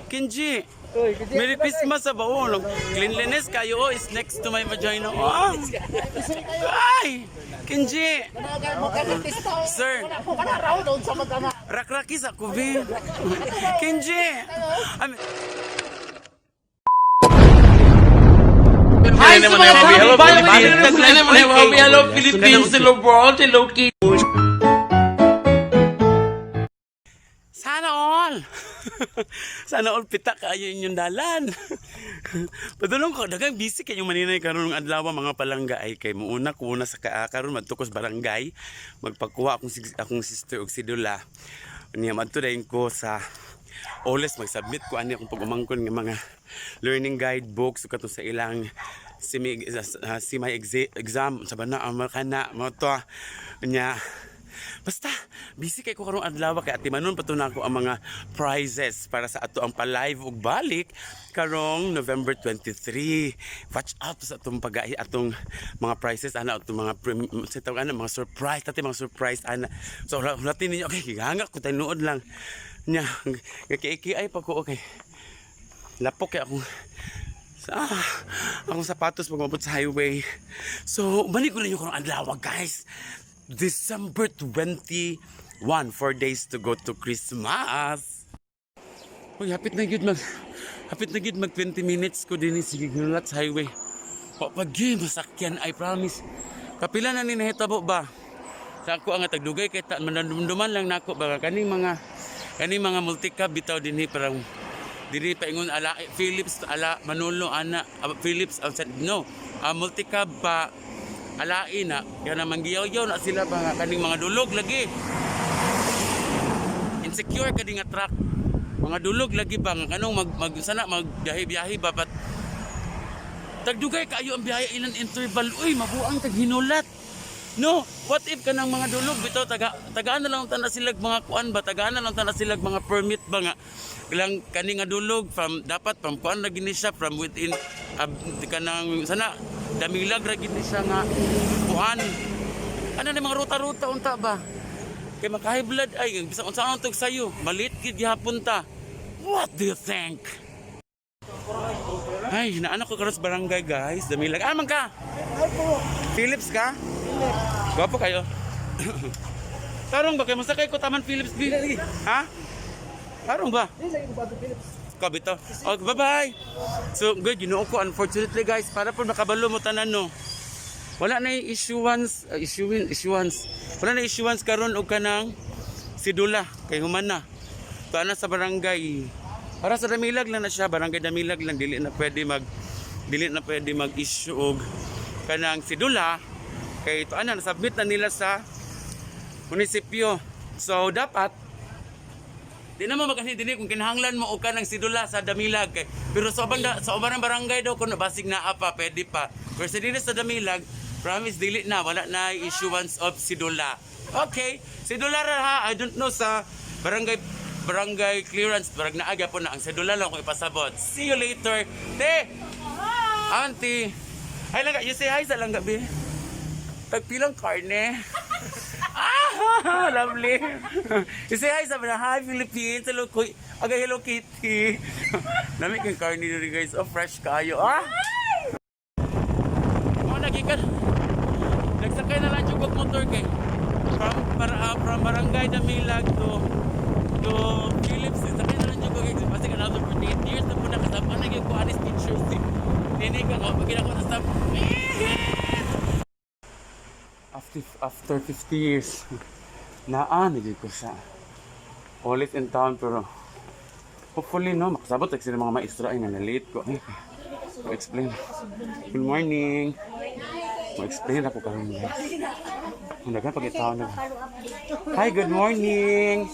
Kenji. Merry Christmas sa baon. Cleanliness kayo, oh, is next to my vagina. Oh. Ay! Kenji! Sir. Rakrakis ako, be. Kenji! I'm Hi sa mga kababayan! Hello Philippines! Hello world! Hello kids! Sana all! Sana all pita kayo inyong dalan. Padulong ko, daghang busy kayong maninay karon ng adlaw, mga palangga, ay kay muuna ko na sa karon madto ko sa barangay magpagkuha akong akong sister og sidula. Niya madto dayon ko sa Oles, mag-submit ko ani akong pag-umangkon nga mga learning guide books ug kato sa ilang semi semi exam sa bana ang mga kana mo to nya. Basta, busy kay ko karong adlaw kay atimanon pa to nako ang mga prizes para sa ato ang pa-live ug balik karong November 23. Watch out sa atong pag atong mga prizes ana, atong mga sa tawag ana mga surprise, tati mga surprise ana. So hulatin ninyo, okay, gihanga ko tinuod lang. Nya, ay pa ko, okay. Lapok kay akong sa akong sapatos pag mabot sa highway. So, balik ko ninyo karong adlaw, guys. December 21, 4 days to go to Christmas. Uy, hapit na gyud mag 20 minutes ko dinhi sa Gignulats Highway. Wa pa gyud masakyan, I promise. Kapila na ni nahitabo ba? Sa ako ang tagdugay kay ta manandumduman lang nako ba kaning mga multicab bitaw dinhi, parang diri paingon ala Philips, ala Manolo ana, Philips outside, no, multicab pa alain na kaya naman giyaw-yaw na sila ba nga kaning mga dulog lagi insecure ka di nga truck, mga dulog lagi ba nga kanong mag, mag sana magbiyahe-biyahe ba, but tagdugay kayo ang biyahe, ilan interval, uy, mabuang tag hinulat, no? What if kanang mga dulog bitaw taga tagaan na lang tana sila mga kuan ba, tagaan na lang tana sila mga permit ba nga lang kani nga dulog from dapat from kuan ra gini siya from within kanang sana Damilag ra gini siya nga kuan ano ni mga ruta-ruta unta ba kay maka-high blood ay bisan unsa ang tug sayo malit gid gihapon ta. What do you think? Ay, naano ko karon sa barangay, guys. Damilag. Ah, man ka? Philips ka? Gwapo kayo. Tarong ba kayo? Masakay ko taman Philips B. Ha? Tarong ba? Kabito. Okay, bye-bye. So, good, Ginoo ko. Unfortunately, guys, para po makabalo mo tanan, no. Wala na yung issuance, issuance. Wala na issuance karon og kanang sidula kay human na. Tuwa na sa barangay. Para sa Damilag lang na siya, barangay Damilag lang dili na pwede mag-issue og kanang sidula kay tuwa na, nasubmit na nila sa munisipyo. So dapat di naman magani dinhi kung kinahanglan mo og kanang sidula sa Damilag kay pero sa uban sa uban ng barangay daw kuno basig naa pa, pwede pa. Pero sa dinhi sa Damilag, promise, dili na, wala na issuance of sidula. Okay, sidula ra ha. I don't know sa barangay barangay clearance, barang naa po na ang sidula lang kung ipasabot. See you later. Te! Auntie! Hi langga, you say hi sa langga, be. Tagpilang karne. Ah, lovely. You say hi sa mga, hi Philippines. Hello, kuy. Agay, Hello Kitty. Nami kang karne diri, guys. Oh, fresh kayo. Ah! Oh, nagikan. Nagsakay na lang jud og motor kay from Barangay Damilag to Philips. Sakay na lang jud og kasi another 48 years na po nakasama na gyud ko anis teacher si Nini ka ko pag ko sa after 50 years naa na jud ko sa ulit in town, pero hopefully, no, makasabot like sila mga maestra ay na late ko ay explain. Good morning. Ma-explain ako karon, guys. Ang daghan pag na. Hi, good morning.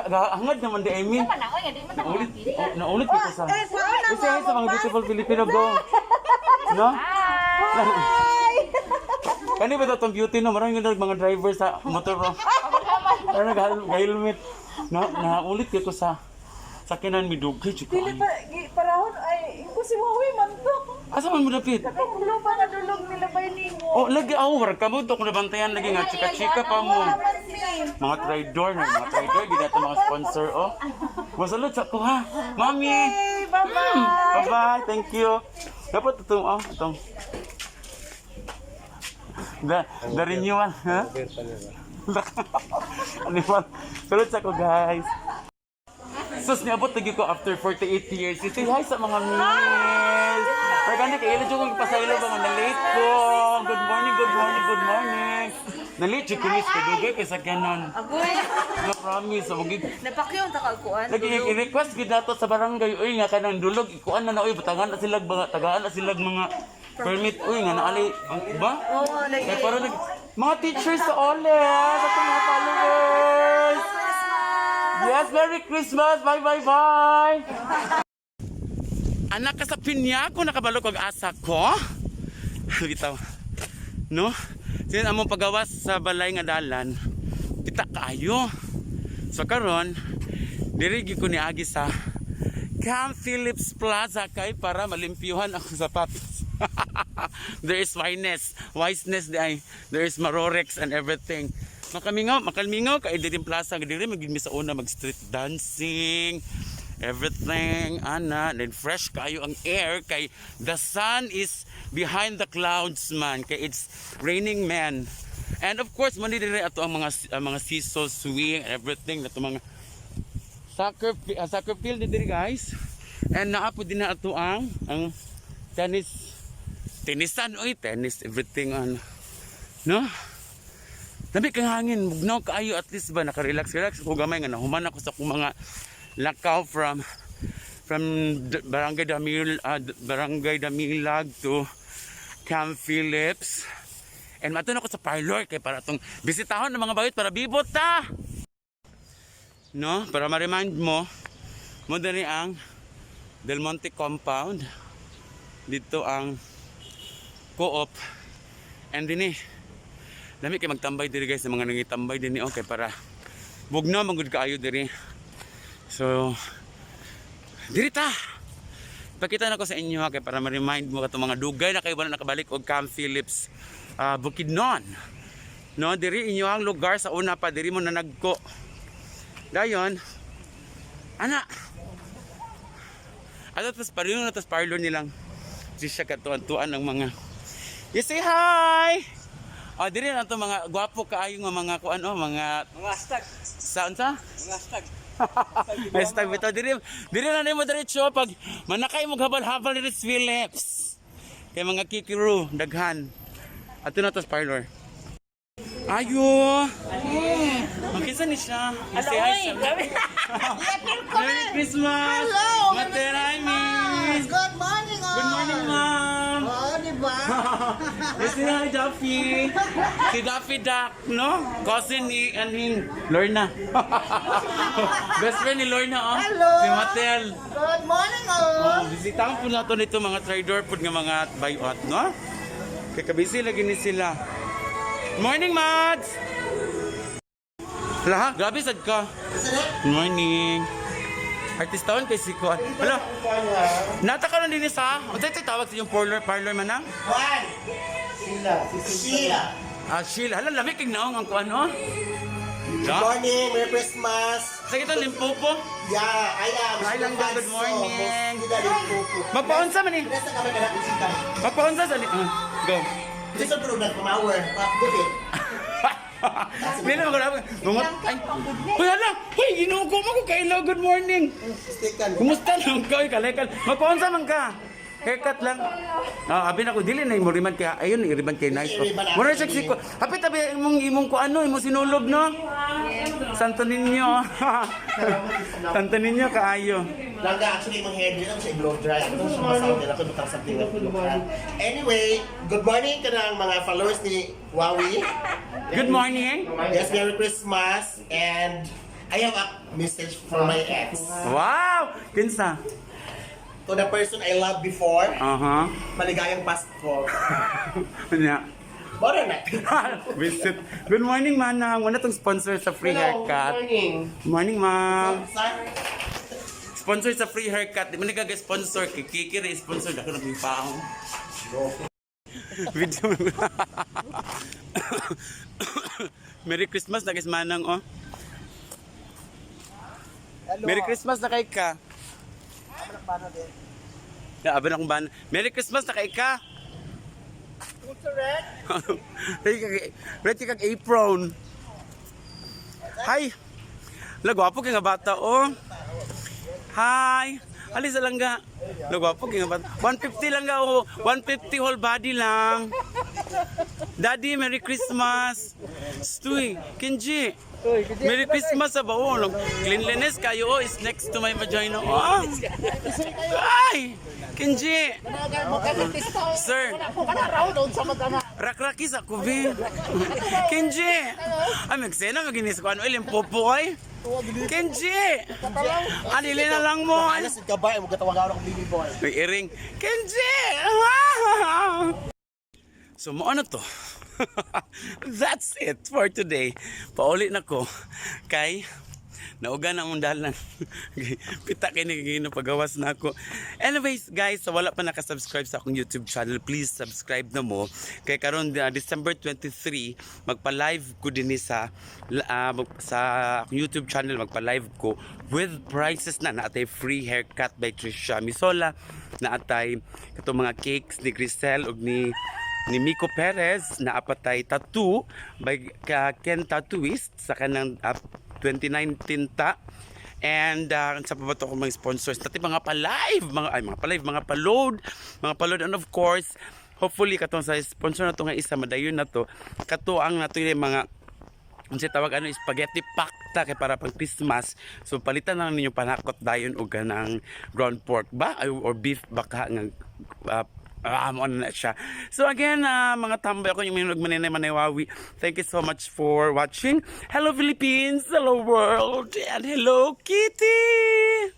Hangad naman di, I mean. Naulit, oh, naulit ko sa. Kasi hi sa mga beautiful Filipino, go. No? Hi! Kani ba itong beauty, no? Maraming ganun mga driver sa motor bro. Parang nag-helmet. Na, naulit ko sa sakinan midugay. Dili Dili pa, parahon ay, ko si Huawei man to. Asa man mo dapit? Ulo pa na dulog nila ba nimo? Oh, lagi aw, warag ka mo to kung nabantayan lagi nga chika-chika pa mo. Mga traidor na, mga traidor gid ato mga sponsor oh. Masalud sa ko ha. Mami. Hey, bye-bye. Bye-bye. Thank you. Dapat itong oh, itong the renewal, ha? Animal. Salud sa ko, guys. Sus, niabot lagi ko after 48 years. You say hi sa mga miss. Pero gani kay ila jud kong ipasaylo ba nga na-late ko. Good morning, good morning, good morning. Na-late jud ko, miss, kay dugay kay sa ganon. Agoy. No promise, wag Napakyon ta kagkuan. lagi i-request gid nato sa barangay uy nga kanang dulog ikuan na na uy butangan na silag mga tagaan na silag mga permit uy nga naali ba? Oo, lagi. Kaya parang mga teachers sa Oles at mga followers. Yes, Merry Christmas! Bye, bye, bye! Anak ka sa pinya ko nakabalok og asa ko. Bitaw. No? Sin among pagawas sa balay nga dalan. Kita kaayo. So karon diri gyud ko niagi sa Camp Phillips Plaza kay para malimpyuhan ako sa sapatos. There is wiseness, wiseness di ay. There is marorex and everything. Makamingaw, makalmingaw kay diri plaza diri magid mi sa una mag street dancing, everything ana, then fresh kayo ang air kay the sun is behind the clouds man kay it's raining man. And of course, man diri ato ang mga seesaw swing and everything ato mga soccer field diri, guys. And naa po din na ato ang tennis tennisan oy, tennis everything ano. No? Dami kang hangin, mugnaw kaayo at least ba naka-relax relax ko gamay nga nahuman ako sa akong mga lakaw from Barangay Damilag to Camp Phillips. And mato na ako sa parlor kay para atong bisitahon ng mga bayot para bibot ta. No, para ma-remind mo, mo diri ang Del Monte Compound. Dito ang co-op. And dinhi lami kay magtambay diri, guys, sa mga nangitambay dinhi, okay para bugnaw man gud kaayo diri. So diri ta. Pakita na ko sa inyo ha kay para ma-remind mo katong mga dugay na kayo ba na nakabalik og Camp Phillips, Bukidnon. No, diri inyo ang lugar sa una pa diri mo na nagko. Dayon ana. Ato tas pareho na tas parlor nilang di siya katuan-tuan ang mga. You say hi! Oh, diri na to mga gwapo kaayo nga mga kuan oh, mga Mga hashtag. sa unsa? Mga hashtag. Hashtag bitaw diri diri na nimo diretso pag manakay mo habal-habal ni Ritz Phillips. Kay mga kikiru daghan. Ato na tas parlor. Ayo. Makisa ni siya. You say hi sa Merry Christmas. Hello! Mate Raimi. Good morning, all! Good morning, ma'am. Oh, di ba? You say hi, Duffy. Si Duffy Duck, no? Cousin ni aning Lorna. Best friend ni Lorna, oh. Hello. Si Matel. Good morning, all! Oh, bisitahan po nato nito mga trader po nga mga bayot, no? Kay kabisi lagi ni sila. Morning, Mads! Hala, ha? Grabe sad ka. Good morning. Artistawan kay si Kuan. Hala. Nata ka din sa. Unsa ito tawag sa inyong parlor parlor man ang? Juan! Sheila. Sheila. Ah, Sheila. Hala, lami kay naong ang kuan, oh. Good Da? morning, Merry Christmas! Sa kita Limpopo. Yeah, I am. Hi, Langga. Good morning. Sheila Limpopo. Magpaunsa man eh. Nasa kami ka na kusita. Magpaunsa sa ah, go. This is product from our gupit. Dili mo ko Bungot. Ay. Hoy, hala. Hoy, Ginoo ko mo ko kailaw. Good morning. Stick ka. Kumusta lang ka? Oy, kalekal. Magpaunsa man ka. Haircut lang. Ah, abi na ko dili na imo riban kay ayun iriban kay nice. Iriban ako. Mura siya siko. Hapit tabi imong imong ko ano imong sinulog no. Santo Niño. Santo Niño kaayo. Langga, actually, imong hair dito siya blow dry. Ito siya masound nila kung butang something like blow dry. Anyway, good morning ka ng mga followers ni Wawi. Good morning. Yes, Merry Christmas. And I have a message for my ex. Wow! Kinsa? To the person I loved before, maligayang Pasko. Nya. Bora na. Visit. Good morning, Manang. Wala tong sponsor sa free haircut. Good morning. Morning, ma'am. Sir? Sponsor sa free haircut. Di man nagkaga-sponsor. Kay Kiki rin sponsor. Dako na paong. Video. Merry Christmas na guys, manang oh. Merry Christmas na kay ka. Aban akong ban. Merry Christmas na kay ka. Ready kag apron. Hi. Lagwapo kay nga bata oh. Hi. Alis lang ga. Lagwapo kay nga bata. 150 lang ga oh. 150 whole body lang. Daddy, Merry Christmas. Stuy, Kenji. Merry Christmas sa ba oh. Cleanliness kayo oh is next to my vagina. Oh. Ay! Kenji. Sir. Rakrakis ako, be. Kenji! Ay, magsena, maginis ko. Ano, ilimpopo ay? Kenji! Anili na lang mo. Alas ka ba? Huwag katawagan akong baby boy. May iring. Kenji! So, mo ano to? That's it for today. Pauli na ko kay nauga na mong dalan. Pita kay ni pagawas na ako. Anyways, guys, sa wala pa nakasubscribe sa akong YouTube channel, please subscribe na mo. Kay karon December 23, magpa-live ko dinhi sa akong YouTube channel, magpa-live ko with prizes na naatay free haircut by Trisha Misola, naatay katong mga cakes ni Grisel ug ni Miko Perez, na apatay tattoo by ka Ken Tattooist sa kanang 2019 ta and sa pa ba to akong mga sponsors dati, mga pa-live, mga ay mga pa-live, mga pa-load. And of course, hopefully katong sa sponsor na to nga isa madayon na to, kato ang nato yung mga unsay tawag ano, spaghetti pack ta kay para pang Christmas. So palitan na lang ninyo panakot dayon og kanang ground pork ba ay, or beef baka nga mo na siya. So again, mga tambay ako yung minunog maninay manaywawi. Thank you so much for watching. Hello Philippines, hello world, and hello Kitty!